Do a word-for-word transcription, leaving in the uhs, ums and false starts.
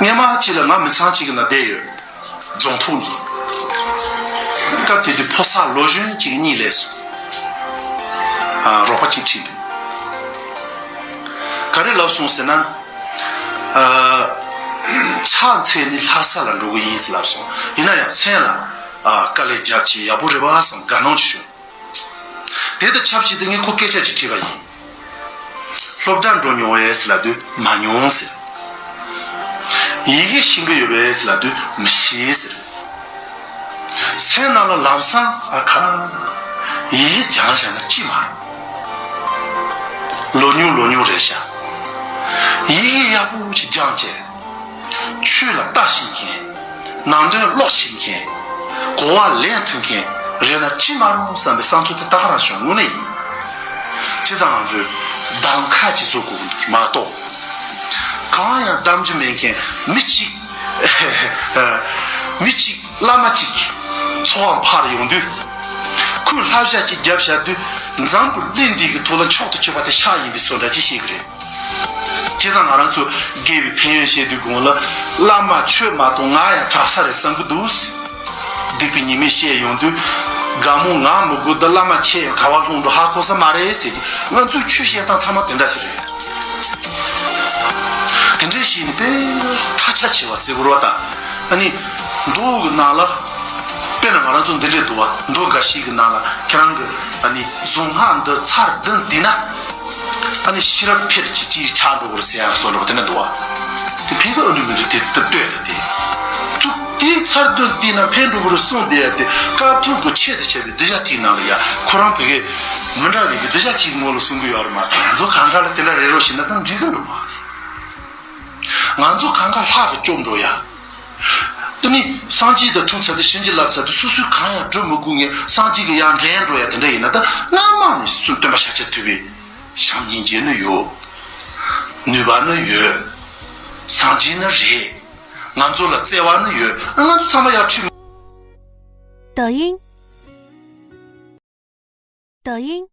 སྔས་མ་གཅིག་ལ་ང་མི་ཚང་གཅིག་གི་ནང་བསྡད་ཡོད། རྫོང་ཐོག་ནས། སྐབས་དེ་དུས་ཕོ་གསར་ལོ་གཞོན་གཅིག་གཉིད་ལས་སོང་། ཨ། རོགས་པ་གཅིག་ཁྲིད་འདུག་ག་རེ་ལབ་སོང་ཟེར་ན། ཨ། ཕྱག་འཚལ་ནས་ལྷ་ས་ལ་འགྲོ་གི་ཡིན་ཟེར་ལབ་སོང་། ཡིན་ན་ཡང་མཚན་ལ། ཨ། དཀའ་ལས་རྒྱབ་ཀྱི་ཡག་པོ་རེད་པ་བསམ་དགའ་སྣང་ཅིག་བྱུང་། དེ་དང་ཆབས་ཅིག་ཏུ་ངས་ཁོ་སྐད་ཆ་ཅིག་དྲིས་པ་ཡིན། སློབ་གྲྭ་འགྲོ་མྱོང་བས་ཟེར་ལབ་དུས་མ་མྱོང་ཟེར། ཡི་གེ་ཤེས་ཀྱི་ཡོད་པས་ཟེར་ལབ་དུས་མི་ཤེས་ཟེར། སེམས་ནང་ལ་ལམ་སང་ཨ་ཁ། ཡི་གེ་སྦྱངས་བཞག་ན་ཅི་མ་རུང་། ལོ་ཉུང་ལོ་ཉུང་རེད་ཤག་ཡི་གེ་ཡག་པོ་ཅིག་སྦྱངས་བྱས། ཆོས་ལ་ལྟ་ཤེས་མཁན། ནང་དོན་ཀློག་ཤེས་མཁན། གོ་བ་ལེན་ཐུབ་མཁན་རེད་ན་ཅི་མ་རུང་བསམ་པའི་བསམ་ཚུལ་དེ་ད་ག་རང་བྱུང་། དངོས་གནས་ཡིན། བྱས་ཙང་ང་ཚོས་གདམ་ཁ་ཅིག་བཟོ་དགོས་མ་གཏོགས། གང་ཡང་གདམ་རྒྱུ་མེད་མཁན་མི་གཅིག་མི་གཅིག་བླ་མ་གཅིག་གི་འཚོ་བ་འཕར་ཡོང་དུས། ཁོས་བསླབ་བྱ་གཅིག་བརྒྱབ་བཞག་དུས། འཛམ་བུ་གླིང་འདི་གི་ཐོག་ལ་མཆོག་ཏུ་གྱུར་པ་དེ་ཕྱག་ཡིན་པའི་བཟོ་འདྲ་ཅིག་ཤེས་ཀྱི་རེད། བྱས་ཙང་ང་རང་ཚོ་དགེ་བའི་ཕན་ཡོན་བཤད་དུས་གོང་ལ། བླ་མ་ཁྱོད་མ་གཏོགས་ང་ཡང་དྲག་ས་རེད་བསམ་གྱི་འདུག་སྡིག་པའི་ཉེས་དམིགས་བཤད་ཡོང་དུས། དགའ་མོ་ང་མི་དགོས་ད། བླ་མ་ཁྱེད་ག་བ་ལྷུང་འགྲོ་ཧ་གོ་ས་མ་རེད་ཟེར་གྱི། ང་ཚོའི་ཆོས་བཤད་སྟངས་ཚང་མ་དེ་འདྲ་ཞིག་རེད། དེ་འདྲ་ཞིག་ནི་དཔེ་ཐག་ཆ་ཆེ་བ་ཟེར་དགོས་རེད་པ་ད། ཨ་ནི། མདོ་གི་ནང་ལ། དཔེར་ན་ང་རང་ཚོ་འདི་འདྲས་འདུག་པ། མདོ་འགའ་ཞིག་གི་ནང་ལ་ཁྱེད་རང་གི། ཨ་ནི། གཟུངས་སྔགས་འདི་ཚར་བདུན་བསྡུས་ན། ཨ་ནི་ཤེས་རབ་འཕེལ་གྱི་ཅིག་ཆགས་འགྲོ་གི་རེད་ཟེར་ཡག་བཟོ་འདྲ་པོ་དེ་འདྲ་འདུག་པ། དེ་ཕན་གི་ཨ་ནི་མི་འདུག་དེ་ལྟ་ལྟོས་ལ་དེ། ཐུགས་དེ་ཚར་བདུན་བསྡུས་ན་ཕན་འགྲོ་གི་རེད་གསུངས་བསྡད་ཡག་དེ། དཀའ་ཐུབ་ཀྱི་ཆེད་དུ་བྱས་པའི་གདུལ་བྱ་དེའི་ནང་ལ་ཡ། ཁོ་རང་བོད་སྐད་མི་འདྲ་བའི་གི་གདུལ་བྱ་གཅིག་ངོ་ལ་གསུང་གི་ཡོད་རེད་མ་གཏོགས། ང་ཚོ་གང་ག་ལ་དེ་འདྲ་རེད་རོ་ཞེ་ན་ད་འགྲིག་གི་འདུག་མ་རེད། ང་ཚོ་གང་ག་ལྷག་གི་སྐྱོབ་འགྲོ་ཡ། དེ་ནི་སངས་རྒྱས་དང་ཐུག་ཚར་དུས། བྱིན་གྱིས་བརླབས་ཚར་དུས། སོ་སོའི་གང་ཡང་སྒྲུབ་མི་དགོས་ངས་སངས་རྒྱས་ཀྱི་ཡར་འདྲེན་འགྲོ་ཡ་དེ་འདྲ་ཡིན་ན། ད་སྔ་མ་ནས་སུ་སྟོན་པ་ཤཱཀྱ་ཐུབ་པའི་བྱམས་སྙིང་རྗེ་ནི་ཡོད། ནུས་པ་ནི་ཡོད། སངས་རྒྱས་ནི་རེད། ང་ཚོ་ལ་བརྩེ་བ་ནི་ཡོད། ང་ཚོ་ཚང་མ་ཡར་ཁྲིད། 抖音，抖音。